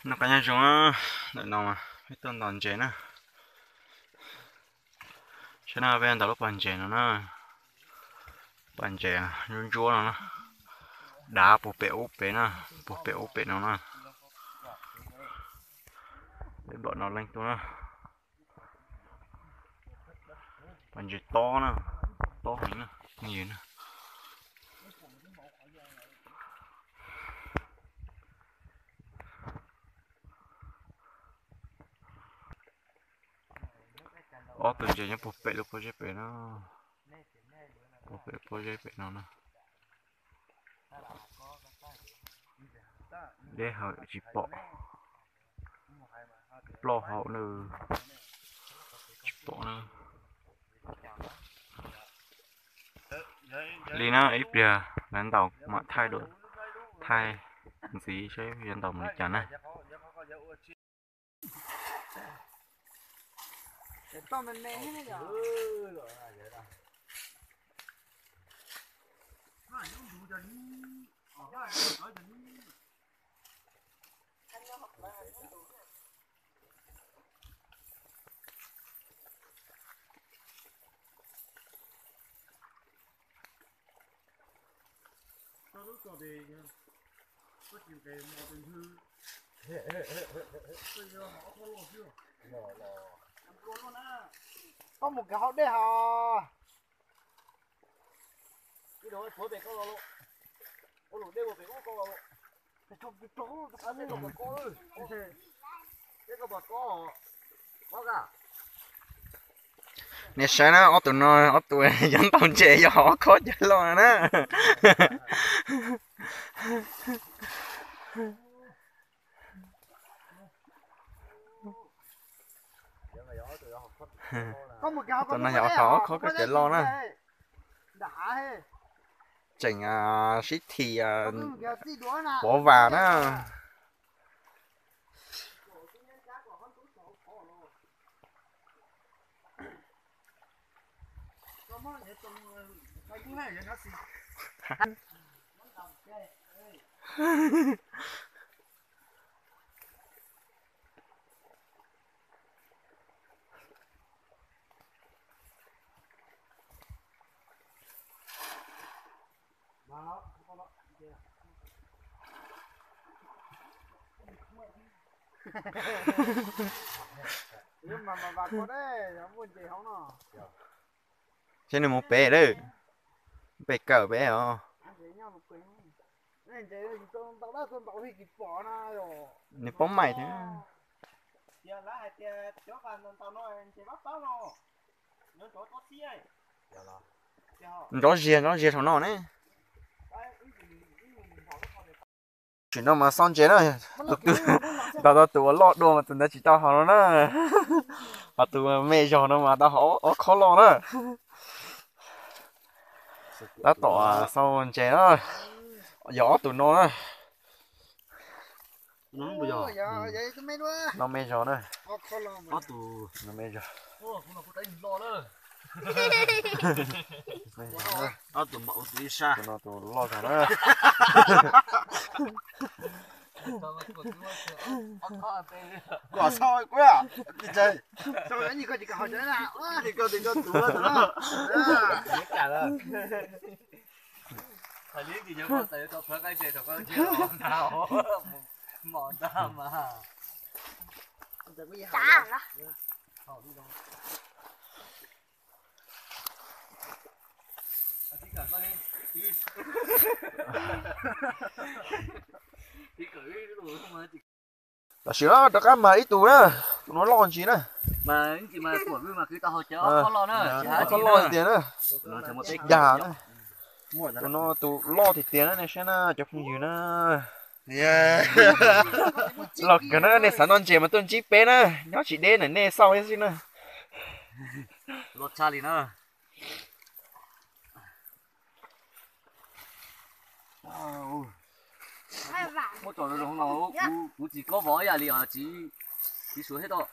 Noj qab nyob zoo na, ntawm no mas peb tuaj ntaus ntses na. Saib na, peb ntaus lub pas ntses no na. Pas ntses ntsuab ntsuab no na. Dav puag pem ub pem na, puag pem ub pem no na. Peb nplaum no leej tuaj na. Pas ntses tob na, tob heev na, phooj ywg na. Ob tug ntses nyob puag pem lub pob zeb pem no, puag pem pob zeb pem no na. Deb hawm tsis pom, ploj hauv na, tsis pom na. Li na, ib pliag lawv ntaus mam thaij dua, thaij ntxiv saib yuav ntaus mus li cas na. Koj mus kawg hauv dej hos. Nej saib na, ob tug no, ob tug yuav ntaus ntses yog ob khob cawv loj na. Tus no yog ob khob cawv loj na. Tseem sib thi pov vas na. Ces nws mus pem lawm, pem kawm pem os. Nws poob maim thiab. Nrov ziag nrov ziag saum no ne. Tsim no mas xauj ntses na, tus twg ntaus tau tus uas loj dua mas tus ntawd tsis tau haus no na. Ho tus me zog no mas tau haus ob khob loj na. Tab tom xauj ntses na, yog ob tug no na. No me zog na. No me zog. Ob tug npaum tus ib sab. Tus no tus loj zog na. Kom xauj kuv, koj tus koj tus. Tam sim no rov qab mag ib tug na, tus no loj ntsis na. Ob khob loj tiag na. Dag na. Tus no tus loj tiag tiag na, nej saib na cov phooj ywg na. Loj kawg na, nej xav noj ntses mas tuaj ntsib peb na, nyob tsis deb ntawm nej xauj thiab xwb na. Muab tso zoo no, kuv tsis kob vov ib yam li txiv Suav thiab tau.